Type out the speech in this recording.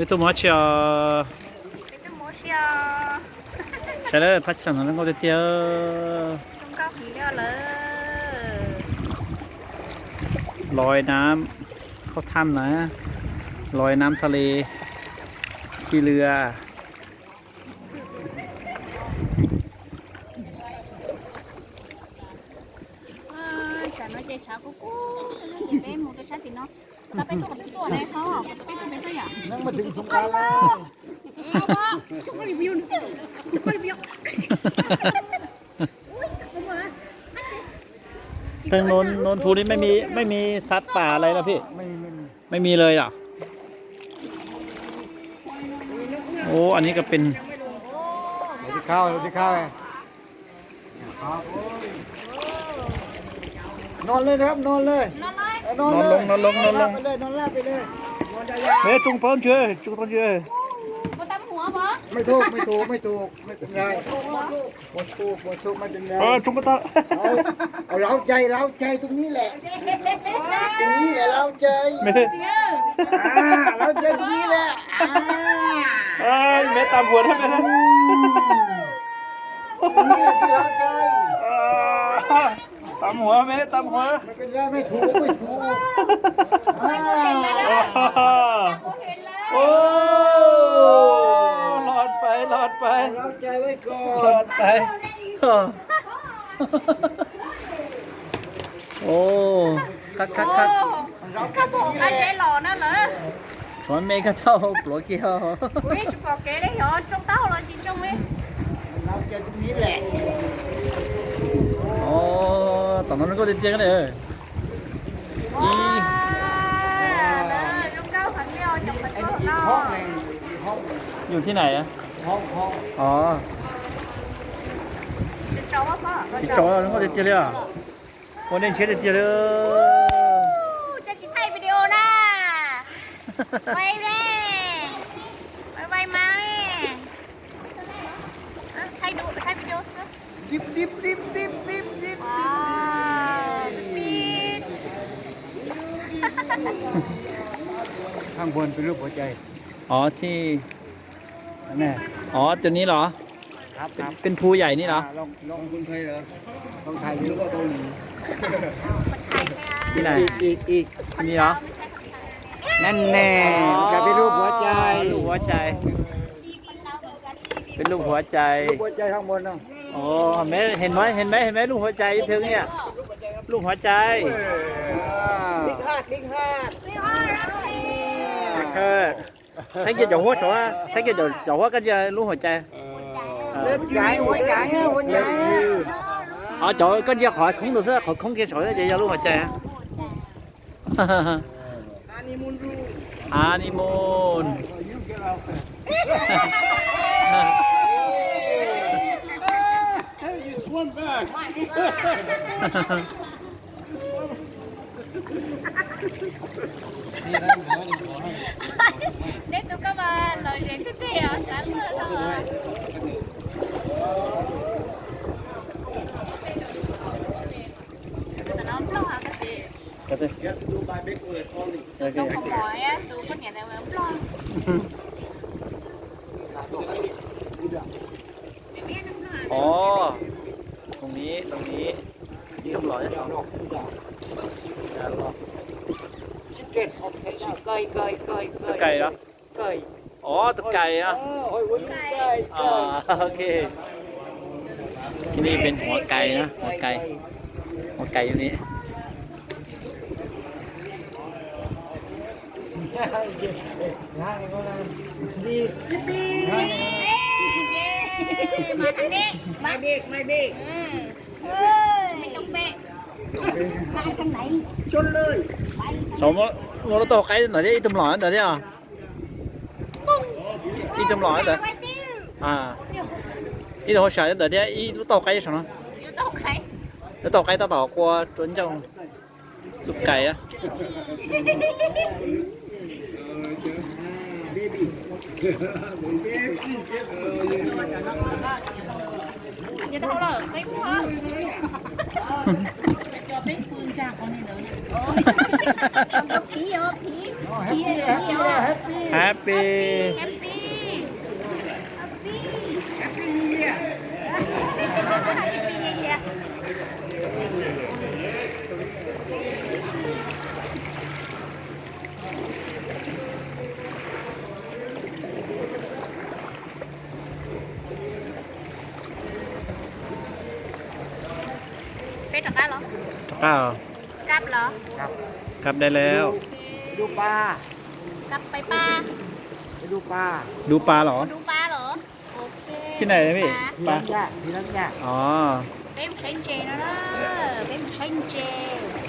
Peb tuaj mus dab tsi os? Saib lawm, phab tsam no zoo nkauj tiag tiag. Lòi nam, khauj tham na, lòi nam tha li, khi lwm. Tsam no ces tshav kub kub, ces peb mus rau sab tim no. Peb tuaj, peb tuaj ne, peb tuaj, peb tuaj yom. Neeg mas twb soo qab lawm. ทางโน้น โน้นภูนี่ไม่มี ไม่มีสัตว์ป่าอะไรนะพี่ ไม่มี ไม่มี ไม่มีเลยเหรอ โอ้ อันนี้ก็เป็น Los tib khab, los tib khab. นอนเลยนะครับ นอนเลย นอนเลย นอนลง นอนลง นอนลง นอนลาบไปเลย นอนลาบไปเลย นอนยาวๆ Ê, trông pán chưa? Trông pán chưa? ไม่ถูก ไม่ถูก ไม่ถูก ไม่เป็นไร หมดถูก หมดถูก ไม่เป็นไร Ê, trông có ta. เอา เอาเร้าใจ เร้าใจตรงนี้แหละ ตรงนี้แหละ เร้าใจ Mẹ. อ่า เร้าใจตรงนี้แหละ อ่า Ê, mẹ tắm hùa đó, mẹ. ตรงนี้แหละที่เร้าใจ Ê, tắm hùa, mẹ, tắm hùa. ไม่เป็นไร ไม่ถูก ไม่ถูก อ่า Ê, lọt pais, lọt pais. เร้าใจไว้ก่อน Lọt pais. Ê. Ê, khab khab khab. Ê, khab tau hauv qab zeb los na lawm. Tshuav me koj tau pluav kiag. Ua ib tsis pom kev li, yog tsoo taub hau los tsis tsoo li. Ê, tom no zoo nkauj tiag tiag ne. Ib, yus thib nais? Ov, tsis tsaus, zoo nkauj tiag tiag li os. Ua nej ntshiab tiag tiag li. Coj tsis thaij video na. Quay đi. Bye bye má đi. Thaij du, thaij video xwb. Dib, dib, dib, dib, dib, dib. Wow, dib. Thaj npuag peb lub huav cai. Ov, thib, ov, tus ni los? Peb phu yais ni los? Thib nais? Ni los? Nanv ne, peb lub huav cai. Lub huav cai. Peb lub huav cai. Ov, hes meb, hes meb, hes meb lub huav cai ib thwv niam. Lub huav cai. Saib kiag cov huab saud, saib kiag cov huab koj ntsia lub huav cai. Ov, cov koj ntsia qhov khoob ntawd xwb, qhov khoob kiag saud ces yog lub huav cai. Honeymoon. Neb tus koj mas lom zem tiag tiag os, xav luag no. Tus no Nplog hos koj txiv? Tus poj niam ntawd Nplog. Ov, tog ni, tog ni. Ib tug los nyob saum no. Kais los? Ov, tus kais no. Ok.ที่นี่เป็นหัวไก่นะ หัวไก่ หัวไก่อยู่นี่ Mas thaj neb, mas dej, mas dej. Saum no lub taub hau qaib ntawd thiab, ib tug mlom ntawd thiab. Ib tug mlom ntawd. Ib tug hauv sawv ntawd thiab ib lub taub hau qaib saum no. Lub taub hau qaib tab tom qua rua ncauj. Tus kais. Happy. Peb rov qab los? Rov qab. Kab los? Kab dai lawm. Kab pais pa. Dub pa los? Dub pa los? Cái này là gì? Pa. Peb mus saib ntses no na. Peb mus saib ntses.